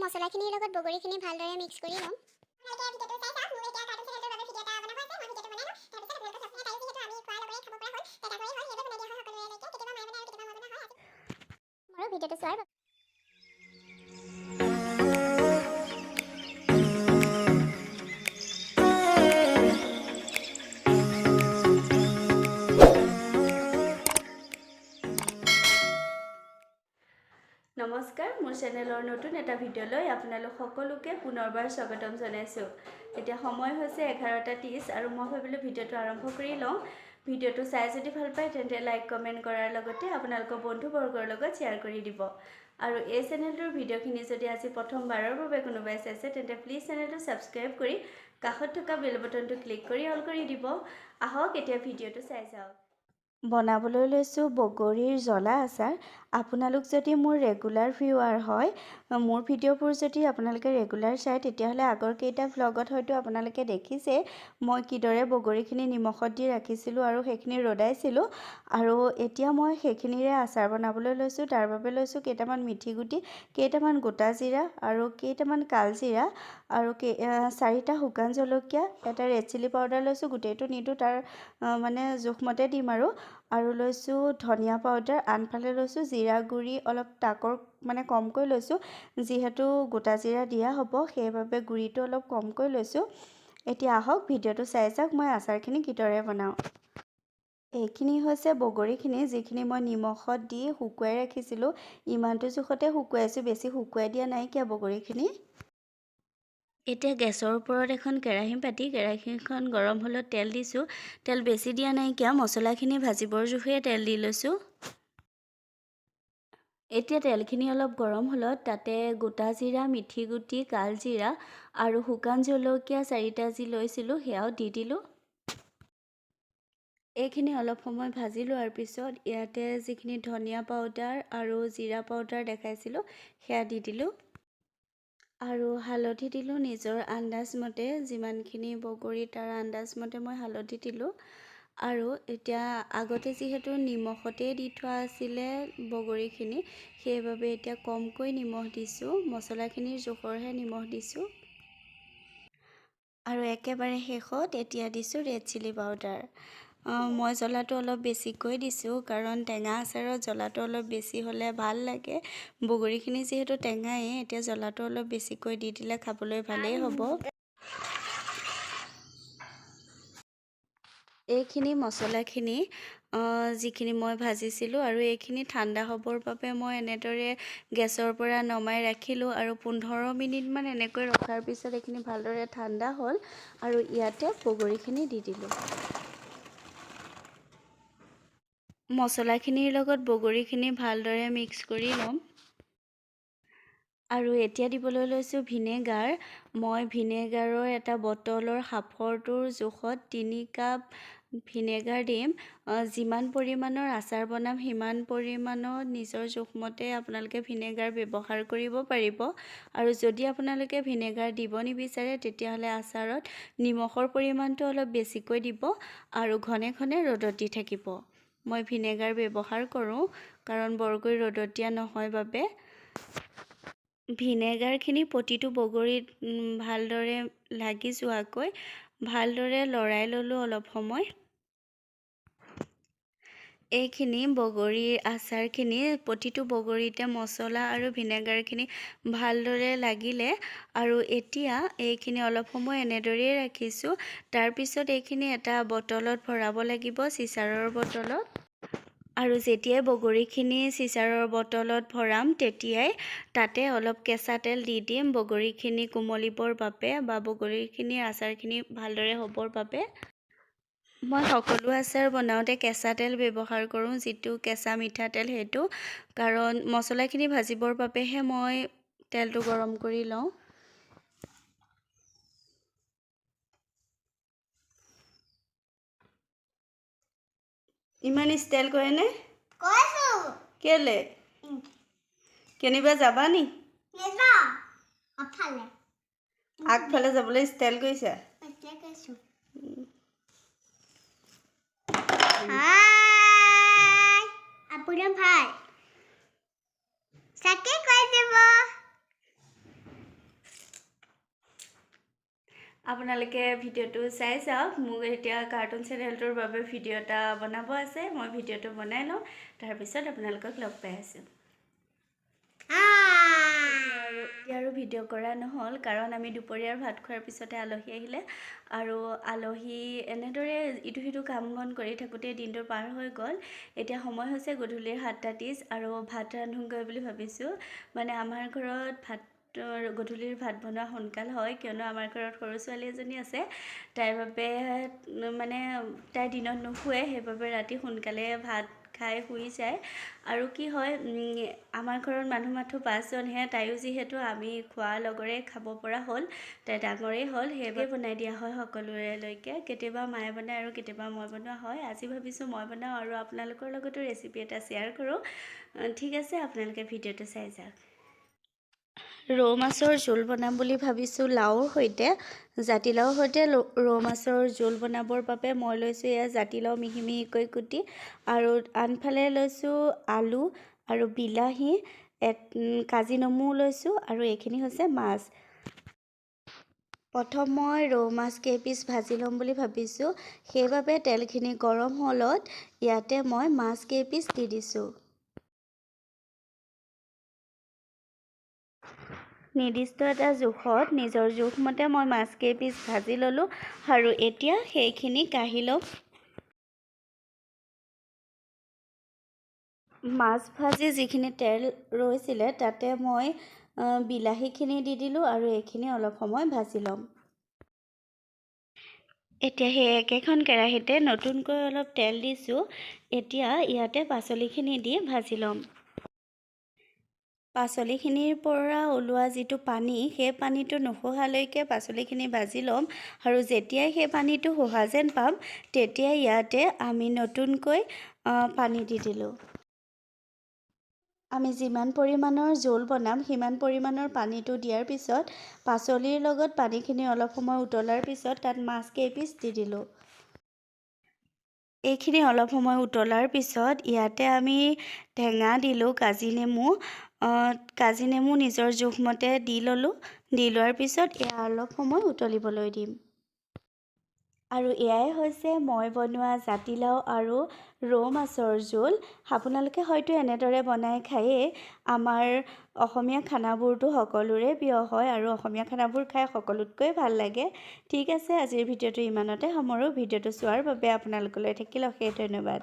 মছলাখিনিৰ লগত বগৰীখিনি ভালদৰে মিক্স কৰি ল'ম। মোৰো ভিডিঅ'টো চোৱাৰ বাবে নমস্কাৰ, মোৰ চেনেলৰ নতুন এটা ভিডিঅ'লৈ আপোনালোক সকলোকে পুনৰবাৰ স্বাগতম জনাইছোঁ। এতিয়া সময় হৈছে 11:30 আৰু মই ভাবিলোঁ ভিডিঅ'টো আৰম্ভ কৰি লওঁ। ভিডিঅ'টো চাই যদি ভাল পায় তেন্তে লাইক কমেণ্ট কৰাৰ লগতে আপোনালোকৰ বন্ধুবৰ্গৰ লগত শ্বেয়াৰ কৰি দিব। আৰু এই চেনেলটোৰ ভিডিঅ'খিনি যদি আজি প্ৰথমবাৰৰ বাবে কোনোবাই চাইছে তেন্তে প্লিজ চেনেলটো ছাবস্ক্ৰাইব কৰি কাষত থকা বেল বটনটো ক্লিক কৰি অল কৰি দিব। আহক এতিয়া ভিডিঅ'টো চাই যাওক। বনাবলৈ লৈছোঁ বগৰীৰ জ্বলা আচাৰ। আপোনালোক যদি মোৰ ৰেগুলাৰ ভিউৱাৰ হয়, মোৰ ভিডিঅ'বোৰ যদি আপোনালোকে ৰেগুলাৰ চায় তেতিয়াহ'লে আগৰ কেইটা ভ্লগত হয়তো আপোনালোকে দেখিছে মই কিদৰে বগৰীখিনি নিমখত দি ৰাখিছিলোঁ আৰু সেইখিনি ৰ'দাইছিলোঁ। আৰু এতিয়া মই সেইখিনিৰে আচাৰ বনাবলৈ লৈছোঁ। তাৰ বাবে লৈছোঁ কেইটামান মিঠি গুটি, কেইটামান গোটা জিৰা আৰু কেইটামান কালজিৰা আৰু 4টা শুকান জলকীয়া, এটা ৰেড চিলি পাউডাৰ লৈছোঁ। গোটেইটো নিদিওঁ, তাৰ মানে জোখমতে দিম। আৰু লৈছোঁ ধনিয়া পাউডাৰ, আনফালে লৈছোঁ জিৰা গুড়ি অলপ তাকৰ মানে কমকৈ লৈছোঁ, যিহেতু গোটা জিৰা দিয়া হ'ব সেইবাবে গুড়িটো অলপ কমকৈ লৈছোঁ। এতিয়া আহক ভিডিঅ'টো চাই যাওক মই আচাৰখিনি কিদৰে বনাওঁ। এইখিনি হৈছে বগৰীখিনি, যিখিনি মই নিমখত দি শুকুৱাই ৰাখিছিলোঁ। ইমানটো জোখতে শুকুৱাইছোঁ, বেছি শুকুৱাই দিয়া নাইকিয়া বগৰীখিনি। এতিয়া গেছৰ ওপৰত এখন কেৰাহী পাতি কেৰাহীখন গৰম হ'লত তেল দিছোঁ। তেল বেছি দিয়া নাইকিয়া, মছলাখিনি ভাজিবৰ জোখে তেল দি লৈছোঁ। এতিয়া তেলখিনি অলপ গৰম হ'লত তাতে গোটা জিৰা, মিঠি গুটি, কালজিৰা আৰু শুকান জলকীয়া 4টা যি লৈছিলোঁ সেয়াও দি দিলোঁ। এইখিনি অলপ সময় ভাজি লোৱাৰ পিছত ইয়াতে যিখিনি ধনিয়া পাউডাৰ আৰু জিৰা পাউডাৰ দেখাইছিলোঁ সেয়া দি দিলোঁ। আৰু হালধি দিলোঁ নিজৰ আন্দাজমতে, যিমানখিনি বগৰী তাৰ আন্দাজমতে মই হালধি দিলোঁ। আৰু এতিয়া আগতে যিহেতু নিমখতেই দি থোৱা আছিলে বগৰীখিনি, সেইবাবে এতিয়া কমকৈ নিমখ দিছোঁ, মছলাখিনিৰ জোখৰহে নিমখ দিছোঁ। আৰু একেবাৰে শেষত এতিয়া দিছোঁ ৰেড চিলি পাউডাৰ। মই জ্বলাটো অলপ বেছিকৈ দিছোঁ, কাৰণ টেঙা আচাৰত জ্বলাটো অলপ বেছি হ'লে ভাল লাগে। বগৰীখিনি যিহেতু টেঙাই, এতিয়া জ্বলাটো অলপ বেছিকৈ দি দিলে খাবলৈ ভালেই হ'ব। এইখিনি মছলাখিনি যিখিনি মই ভাজিছিলোঁ আৰু এইখিনি ঠাণ্ডা হ'বৰ বাবে মই এনেদৰে গেছৰ পৰা নমাই ৰাখিলোঁ। আৰু 15 মিনিটমান এনেকৈ ৰখাৰ পিছত এইখিনি ভালদৰে ঠাণ্ডা হ'ল আৰু ইয়াতে বগৰীখিনি দি দিলোঁ। মছলাখিনিৰ লগত বগৰীখিনি ভালদৰে মিক্স কৰি ল'ম। আৰু এতিয়া দিবলৈ লৈছোঁ ভিনেগাৰ। মই ভিনেগাৰৰ এটা বটলৰ সাফৰটোৰ জোখত 3 কাপ ভিনেগাৰ দিম। যিমান পৰিমাণৰ আচাৰ বনাম সিমান পৰিমাণত নিজৰ জোখমতে আপোনালোকে ভিনেগাৰ ব্যৱহাৰ কৰিব পাৰিব। আৰু যদি আপোনালোকে ভিনেগাৰ দিব নিবিচাৰে তেতিয়াহ'লে আচাৰত নিমখৰ পৰিমাণটো অলপ বেছিকৈ দিব আৰু ঘনে ঘনে ৰ'দত দি থাকিব। মই ভিনেগাৰ ব্যৱহাৰ কৰোঁ কাৰণ বৰকৈ ৰ'দত দিয়া নহয় বাবে। ভিনেগাৰখিনি প্ৰতিটো বগৰীত ভালদৰে লাগি যোৱাকৈ ভালদৰে লৰাই ল'লোঁ অলপ সময়। এইখিনি বগৰীৰ আচাৰখিনি প্ৰতিটো বগৰীতে মছলা আৰু ভিনেগাৰখিনি ভালদৰে লাগিলে। আৰু এতিয়া এইখিনি অলপ সময় এনেদৰেই ৰাখিছোঁ। তাৰপিছত এইখিনি এটা বটলত ভৰাব লাগিব, চিচাৰৰ বটলত। আৰু যেতিয়াই বগৰীখিনি চিচাৰৰ বটলত ভৰাম তেতিয়াই তাতে অলপ কেঁচা তেল দি দিম, বগৰীখিনি কোমলিবৰ বাবে বা বগৰীখিনিৰ আচাৰখিনি ভালদৰে হ'বৰ বাবে। মই সকলো আচাৰ বনাওঁতে কেঁচা তেল ব্যৱহাৰ কৰোঁ, যিটো কেঁচা মিঠাতেল সেইটো, কাৰণ মছলাখিনি ভাজিবৰ বাবেহে মই তেলটো গৰম কৰি লওঁ। ইমান ষ্টাইল কৰেনে? কেলে কেনিবা যাবা নি? আগফালে যাবলৈ ষ্টাইল কৰিছা? আপোনাৰ ভাল চাকে কৈ দিব। আপোনালোকে ভিডিঅ'টো চাই যাওক। মোক এতিয়া কাৰ্টুন চেনেলটোৰ বাবে ভিডিঅ' এটা বনাব আছে। মই ভিডিঅ'টো বনাই লওঁ, তাৰপিছত আপোনালোকক লগ পাই আছোঁ। আৰু এতিয়া আৰু ভিডিঅ' কৰা নহ'ল, কাৰণ আমি দুপৰীয়াৰ ভাত খোৱাৰ পিছতে আলহী আহিলে আৰু আলহী এনেদৰে ইটো সিটো কাম বন কৰি থাকোঁতেই দিনটো পাৰ হৈ গ'ল। এতিয়া সময় হৈছে গধূলিৰ 7:30 আৰু ভাত ৰান্ধোগৈ বুলি ভাবিছোঁ। মানে আমাৰ ঘৰত ভাত, গধূলিৰ ভাত বনোৱা সোনকাল হয়, কিয়নো আমাৰ ঘৰত সৰু ছোৱালী এজনী আছে। তাইৰ বাবে মানে তাই দিনত নুশুৱে, সেইবাবে ৰাতি সোনকালে ভাত খাই শুই যায়। আৰু কি হয়, আমাৰ ঘৰত মানুহ মাথো 5জনহে। তাইও যিহেতু আমি খোৱাৰ লগৰে খাব পৰা হ'ল, তাই ডাঙৰেই হ'ল, সেইবাবে বনাই দিয়া হয় সকলোৰেলৈকে। কেতিয়াবা মায়ে বনায় আৰু কেতিয়াবা মই বনোৱা হয়। আজি ভাবিছোঁ মই বনাওঁ আৰু আপোনালোকৰ লগতো ৰেচিপি এটা শ্বেয়াৰ কৰোঁ। ঠিক আছে, আপোনালোকে ভিডিঅ'টো চাই যাওক। ৰৌ মাছৰ জোল বনাম বুলি ভাবিছোঁ লাওৰ সৈতে, জাতিলাওৰ সৈতে। ৰৌ মাছৰ জোল বনাবৰ বাবে মই লৈছোঁ এয়া জাতিলাও মিহি মিহিকৈ কুটি আৰু আনফালে লৈছোঁ আলু আৰু বিলাহী, কাজি নেমুও লৈছোঁ আৰু এইখিনি হৈছে মাছ। প্ৰথম মই ৰৌ মাছ কেইপিচ ভাজি ল'ম বুলি ভাবিছোঁ, সেইবাবে তেলখিনি গৰম হ'লত ইয়াতে মই মাছ কেইপিচ দি দিছোঁ। নিৰ্দিষ্ট এটা জোখত নিজৰ জোখমতে মই মাছ কেইপিচ ভাজি ল'লোঁ আৰু এতিয়া সেইখিনি কাঢ়ি ল'ম। মাছ ভাজি যিখিনি তেল ৰৈছিলে তাতে মই বিলাহীখিনি দি দিলোঁ আৰু এইখিনি অলপ সময় ভাজি ল'ম। এতিয়া সেই একেখন কেৰাহীতে নতুনকৈ অলপ তেল দিছোঁ। এতিয়া ইয়াতে পাচলিখিনি দি ভাজি ল'ম। পাচলিখিনিৰ পৰা ওলোৱা যিটো পানী, সেই পানীটো নুশুহালৈকে পাচলিখিনি ভাজি ল'ম আৰু যেতিয়াই সেই পানীটো শুহা যেন পাম, তেতিয়াই ইয়াতে আমি নতুনকৈ পানী দি দিলোঁ। আমি যিমান পৰিমাণৰ জোল বনাম সিমান পৰিমাণৰ পানীটো দিয়াৰ পিছত পাচলিৰ লগত পানীখিনি অলপ সময় উতলাৰ পিছত তাত মাছ কেইপিচ দি দিলোঁ। এইখিনি অলপ সময় উতলাৰ পিছত ইয়াতে আমি টেঙা দিলোঁ, কাজি নেমু, কাজি নেমু নিজৰ জোখমতে দি ল'লোঁ। দি লোৱাৰ পিছত এয়া অলপ সময় উতলিবলৈ দিম। আৰু এয়াই হৈছে মই বনোৱা জাতিলাও আৰু ৰৌ মাছৰ জোল। আপোনালোকে হয়তো এনেদৰে বনাই খায়েই। আমাৰ অসমীয়া খানাবোৰতো সকলোৰে প্ৰিয় হয় আৰু অসমীয়া খানাবোৰ খাই সকলোতকৈ ভাল লাগে। ঠিক আছে, আজিৰ ভিডিঅ'টো ইমানতে সামৰোঁ। ভিডিঅ'টো চোৱাৰ বাবে আপোনালোকলৈ থাকিল অশেষ ধন্যবাদ।